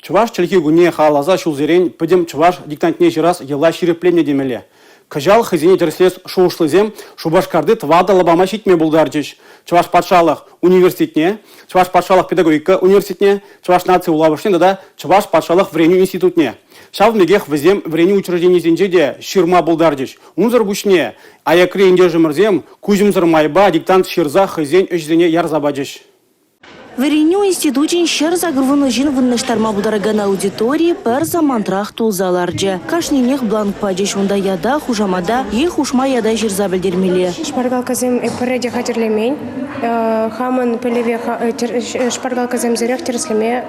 Чӑваш чӗлхи кунне халалласа ҫулсерен пӗтӗм чӑваш диктантне ҫырас йӑла ҫирӗпленнӗ темелле. Кӑҫал хӑйсене тӗрӗслес шухӑшлисем Шупашкарти тӑватӑ лапама ҫитме пултарчӗҫ. Чӑваш патшалӑх университетне, Чӑваш патшалӑх педагогика университетне, Чӑваш наци вулавӑшне тата Чӑваш патшалӑх вӗренӳ институтне. Ҫавӑн пекех вӗсем вӗренӳ учрежденийӗсенче те ҫырма пултарчӗҫ. Унсӑр пуҫне аякри ентешӗмӗрсем куҫӑмсӑр майпа диктант ҫырса хӑйсен ӗҫӗсене ярса пачӗҫ. Вӗренӳ институчӗн 180 ҫын вырнаҫтарма пултаракан аудитори пӗр самантрах тулса ларчӗ. Кашнинех бланк пачӗҫ, унта ята, хушамата е хушма ята ҫырса пӗлтермелле. Шпаргалкӑсем эп пӗрре те хатӗрлемен. Хамӑн пӗлӗве шпаргалкӑсемсӗрех тӗрӗслеме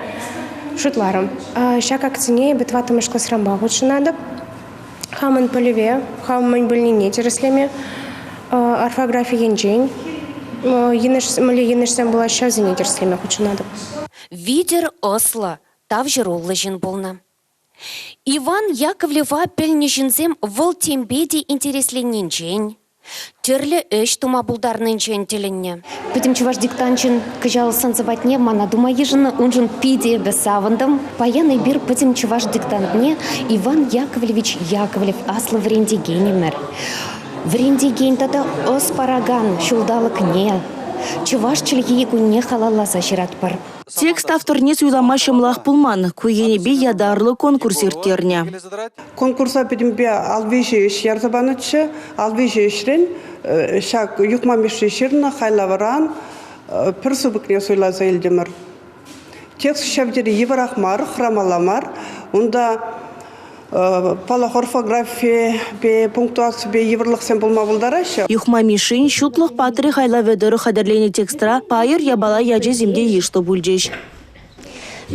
шутларӑм. Ҫак акцине эпӗ тӑваттӑмӗш класранпа хутшӑнатӑп. Хамӑн пӗлӗве, хам мӗн пӗлнине тӗрӗслеме, орфографи енчен йӑнӑш, мӗнле йӑнӑшсем пулаҫҫӗ, ҫавсене тӗрӗслеме хутшӑнатӑп. Витӗр ӑслӑ, тавҫӑруллӑ ҫын пулнӑ. Иван Яковлева пӗлнӗ ҫынсем вӑл темпе те интересленнинчен, тӗрлӗ ӗҫ тума пултарнинчен тӗлӗннӗ. Пӗтӗм чӑваш диктанчӗн кӑҫал сӑн-сӑпатне мана тума йышӑннӑ. Уншӑн питӗ эпӗ савӑнтӑм. Паян эпир пӗтӗм чӑваш диктантне Иван Яковлевич Яковлев аслӑ вӗрентекенӗмӗр, вӗрентекен тата ӑс паракан ҫулталӑкне, чӑваш чӗлхи кунне халалласа ҫыратпӑр. Текст авторне суйлама ҫӑмӑлах пулман. Ку енӗпе ятарлӑ конкурс ирттернӗ. Конкурса пӗтӗмпе ал виҫӗ ӗҫ ярса панӑччӗ. Ал виҫӗ ӗҫрен ҫак Юхма Мишши ҫырнӑ хайлавран пӗр сыпӑкне суйласа илтӗмӗр. Текст ҫав тери йывӑрах мар, хӑрамалла мар. Унта паллах, орфографипе, пунктуаципе йывӑрлӑхсем пулма пултараҫҫӗ. Юхма Мишшин «Ҫутлӑх паттӑрӗ» хайлавӗ тӑрӑх хатӗрленӗ текстра пайӑр япала ячӗсем те йышлӑ пулчӗҫ.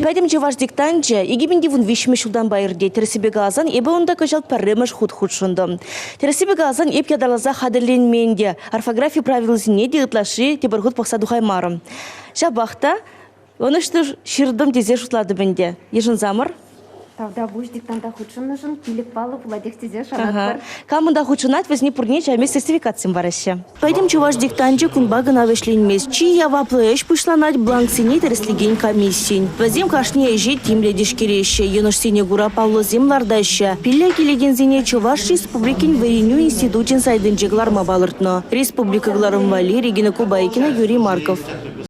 Пӗтӗм чӑваш диктанчӗ 2013-мӗш ҫултанпа иртет. Тӗрӗссипе каласан, эпӗ унта кӑҫал пӗрремӗш хут хутшӑнтӑм. Тӗрӗссипе каласан, эп ятарласа хатӗрленмен те, орфографи правилисене те ытлашши тепӗр хут пӑхса тухаймарӑм. Ҫапах та Ӑнӑҫлӑ ҫыртӑм тесе шутлатӑп ӗнтӗ. Йышӑнсамӑр. Тавтапуҫ диктанта хутшӑннӑшӑн пилӗк паллӑ пулатех тесе шанатпӑр. Кам унта хутшӑнать, вӗсене пурне чайми сертификатсем параҫҫӗ. Пӗтӗм чӑваш диктанчӗ кунпа кӑна вӗҫленмест. Чи яваплӑ ӗҫ пуҫланать бланксене тӗрӗслекен комиссин. Вӗсем кашни ӗҫе тимлӗ тишкереҫҫӗ, йӑнӑшсене кура паллӑсем лартаҫҫӗ. Пиллӗк илекенсене Чӑваш Республикин вӗренӳ институчӗн сайтӗнче кӑларма палӑртнӑ. Республика кӑларӑм валли Регина Кубайкина, Юрий Марков.